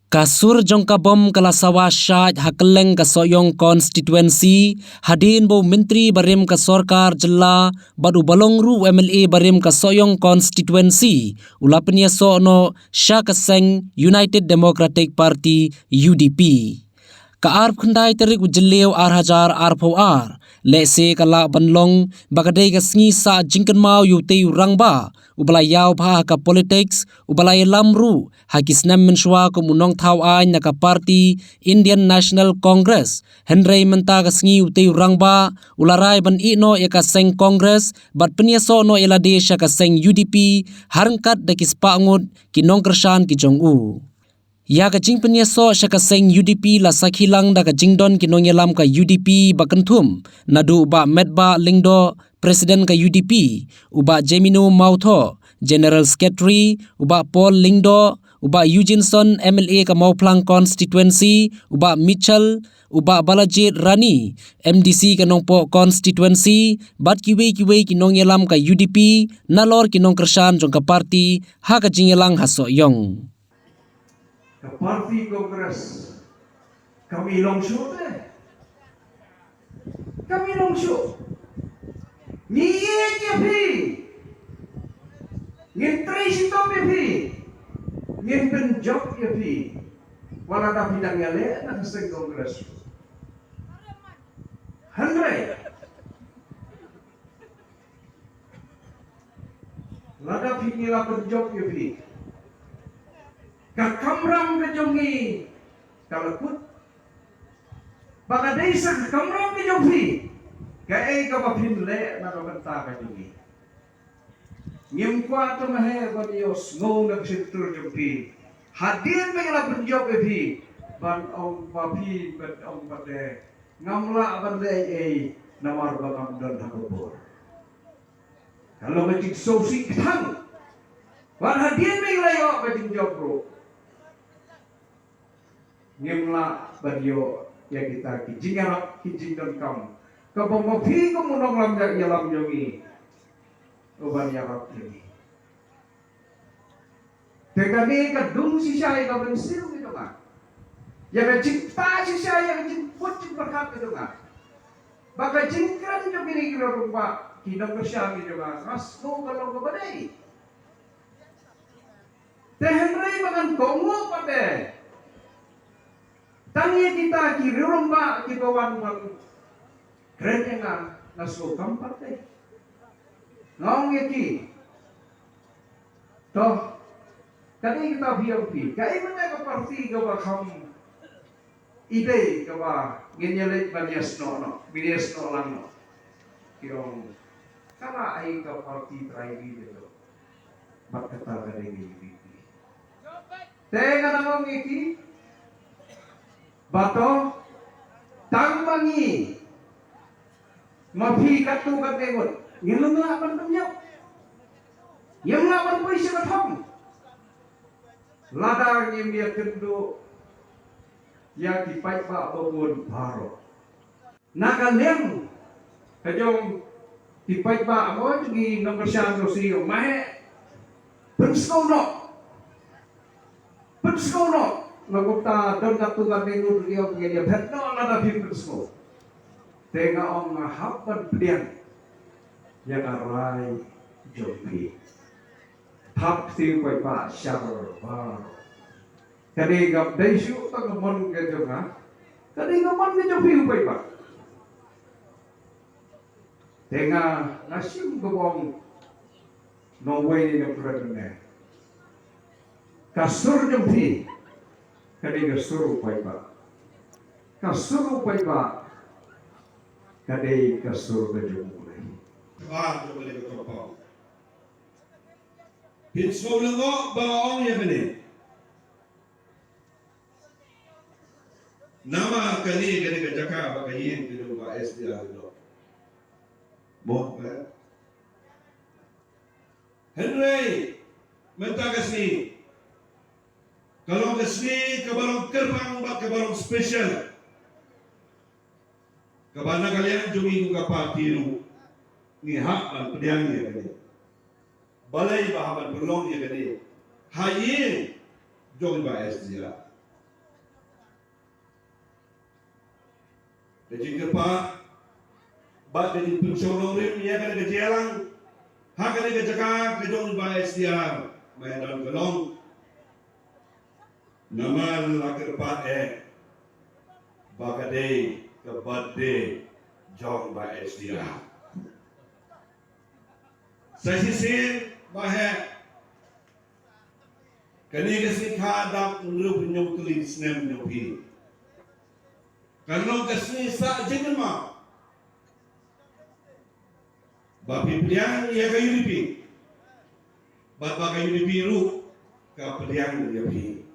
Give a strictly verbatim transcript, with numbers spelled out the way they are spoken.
Ka sur jong ka bom ka la sawa shah ha kylleng ka Sohiong constituency, hadien ba u Myntri barim ka sorkar jylla bad uba long ruh u M L A barim ka Sohiong constituency u la pynïasoh noh sha ka seng United Democratic Party, U D P. Ka arphew khyndai tarik u Jylliew ar hajar arphew ar, lehse ka lah ban long ba ka dei ka sngi sah jingkynmaw ïa utei u rangbah uba la ïaw bha ha ka politics, uba la ïalam ruh ha ki snem mynshuwa kum u nongthaw aiñ na ka party Indian National Congress. Hynrei mynta ka sngi utei u rangbah u la rai ban ïeh noh ïa ka seng Congress bad pynïasoh noh ïa lade sha ka seng U D P, ha ryngkat da ki spah ngut ki nongkyrshan ki jong u. Ïa ka jingpynïasoh sha ka seng U D P la sakhi lang da ka jingdon ki nongïalam ka U D P ba kynthum, naduh u Bah Metbah Lyngdoh, President ka U D P, u Bah Jemino Mawthoh, General Secretary, u Bah Paul Lyngdoh, u Bah Eugeneson, M L A ka Mawphlang constituency, u Bah Mitchell, u Bah Balajied Rani, M D C ka Nongpoh constituency, bad kiwei kiwei ki nongïalam ka U D P, nalor ki nongkyrshan jong ka party, ha ka jingïalang ha Sohiong. Ka party Congress kam i long shuh te. Kam i long shuh. Ngi ïeit ïa phi. Ngin trei shitom ïa phi. Ngin pynjop ïa phi. Wat la da phi dang ïaleh na ka seng Congress. Hynrei lada phi, ngi la pynjop ïa phi. Ka kamram ka jong ngi ka la kut. Ba ka dei sa ka kamram ka jong phi kaei kaba phin leh na ka bynta ka jong ngi. Ngim kwah te maheh ban ïohsngew na ka shyntur jong phi. Hadien ba ngi la pynjop ïa phi ban ong ba phi, ban ong ba te ngam lah ban leh ei ei namar ba ngam don ha ka bor. Ka long ka jingsngewsih kthang. Wat hadien ba ngi la ïoh ka jingjop ruh, ngim lah ban ïoh ïa kita ki jingïarap, ki jingdonkam kaba ma phi kum u nongïalam jong ngi u ban ïarap ïa ngi. Te kane ka dung shisha ïa ka mynsiem ka jong nga, ïa ka jingtah shisha, ïa ka jingput jingpyrkhat ka jong nga, ba ka jingkren jong kine ki rangbah, ki nongkyrshan ki jong nga, nga sngew ka long kaba dei. Te hynrei ba ngan kohnguh pat te tang ïa kita ki rangbah kiba wan ban kren ïa nga, nga sngew kam pat te. Nga ong ïa ki, to, ka dei kita phi ong phi, kaei mynta ka party kaba kham i dei kaba ngin ïaleit ban ïasnoh noh, ngin ïasnoh lang noh. Ki ong, ka la ai ka party trai di de to. Bad kata ka dei ngi U D P. Te nga dang ong ïa ki, ba to tang ma ngi, ma phi katto katne ngut, ngim lah ban pynïap, ngim lah ban poi sha ka thong lada ngim ïakynduh ïa ki paidbah babun baroh. Na ka liang ka jong ki paidbah, mo, jong ki nongkyrshan, jong si, jong maheh, pynsngew noh, pynsngew noh. Nga kumta don katto katne ngut ruh ki ong ngin ïa phet noh lada phim pynsngew. Te nga ong nga hap ban pdiang ïa ka rai jong phi. Thap kti u paidbah shabar baroh. Ka dei ngam dei shuh tang ka mon ka jong nga, ka dei ka mon ka jong phi u paidbah. Te nga, nga shim ka bong nongwei ne nongkren ne. Ka sur jong phi ka dei ka sur u paidbah. Ka sur u paidbah ka dei ka sur ka jong u Blei. Ba jong u Blei ka compound. Phin sngewlyngngoh ba nga ong ïa kane. Namar kane, kane ka jaka ba ka ïing ka jong u Bah S D R Lyngdoh. Mo, eh? Hynrei mynta ka sngi ka long ka sngi kaba long kyrpang bad kaba long special. Kaba na ka liang jong ngi kum ka party ruh ngi hap ban pdiang ïa kane. Balei ba hap ban pynlong ïa kane ha ïing jong i Bah S D R? Ka jingkyrpad bad ka jingpynshong nongrim ïa kane ka jingïalang ha kane ka jaka ka jong Bah S D R, ma don ka long. Namar la kyrpad eh ba ka dei ka birthday jong Bah S D R. Sa shisien Bah heh, kane ka sngi kha dap hynriewphew hynñiew tylli snem jong phi. Kan long ka sngi sah jingkynmaw ba phi pdiang ïa ka U D P bad ba ka U D P ruh ka pdiang ïa phi.